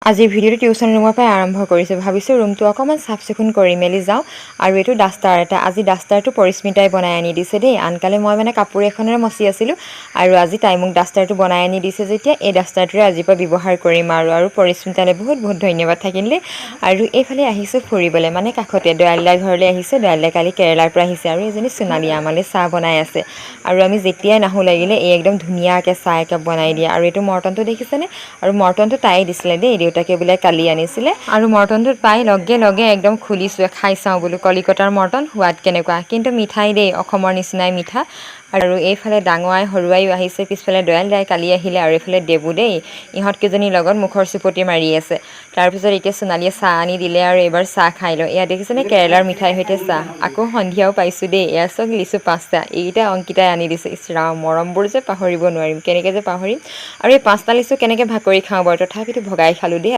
আজিৰ ভিডিঅ'টো টিউশ্যন ৰুমৰ পৰাই আৰম্ভ কৰিছোঁ। ভাবিছোঁ ৰুমটো অকণমান চাফ চিকুণ কৰি মেলি যাওঁ। আৰু এইটো ডাষ্টাৰ এটা, আজি ডাষ্টাৰটো পৰিস্মিতাই বনাই আনি দিছে দেই। আনকালে মই মানে কাপোৰ এখনেৰে মচি আছিলোঁ আৰু আজি তাই মোক ডাষ্টাৰটো বনাই আনি দিছে যেতিয়া এই ডাষ্টাৰটোৰে আজিৰ পৰা ব্যৱহাৰ কৰিম। আৰু পৰিস্মিতালৈ বহুত বহুত ধন্যবাদ থাকিল দেই। আৰু এইফালে আহিছোঁ ফুৰিবলৈ, মানে কাষতে দয়ালদাৰ ঘৰলৈ আহিছোঁ। দয়ালদাই কালি কেৰেলাৰ পৰা আহিছে আৰু এজনী সোণালী আমালৈ চাহ বনাই আছে। আৰু আমি যেতিয়াই নাহোঁ লাগিলে এই একদম ধুনীয়াকৈ চাহ একাপ বনাই দিয়ে। আৰু এইটো মৰ্টনটো দেখিছেনে? আৰু মৰ্টনটো তাই দিছিলে দেই, দেউতাকে বোলে কালি আনিছিলে। আৰু মৰ্টনটোত পাই লগে লগে একদম খুলিছোঁ, খাই চাওঁ বোলো কলিকতাৰ মৰ্টন সোৱাদ কেনেকুৱা। কিন্তু মিঠাই দেই, অসমৰ নিচিনাই মিঠা। আৰু এইফালে ডাঙৰাই সৰুৱাইও আহিছে, পিছফালে দয়াল দাই কালি আহিলে আৰু এইফালে দেবু দেই, ইহঁতকেইজনীৰ লগত মুখৰ চুপতি মাৰি আছে। তাৰপিছত এতিয়া সোণালীয়ে চাহ আনি দিলে আৰু এইবাৰ চাহ খাই লওঁ। এয়া দেখিছেনে, কেৰেলাৰ মিঠাইৰ সৈতে চাহ। আকৌ সন্ধিয়াও পাইছোঁ দেই। এয়া চাওক, লিচু 5টা, এইকেইটা অংকিতাই আনি দিছে। ইছ ৰাম, মৰমবোৰ যে পাহৰিব নোৱাৰিম, কেনেকৈ যে পাহৰিম। আৰু এই 5টা লিচু কেনেকৈ ভাগ কৰি খাওঁ বাৰু, তথাপিতো ভগাই খালোঁ দেই।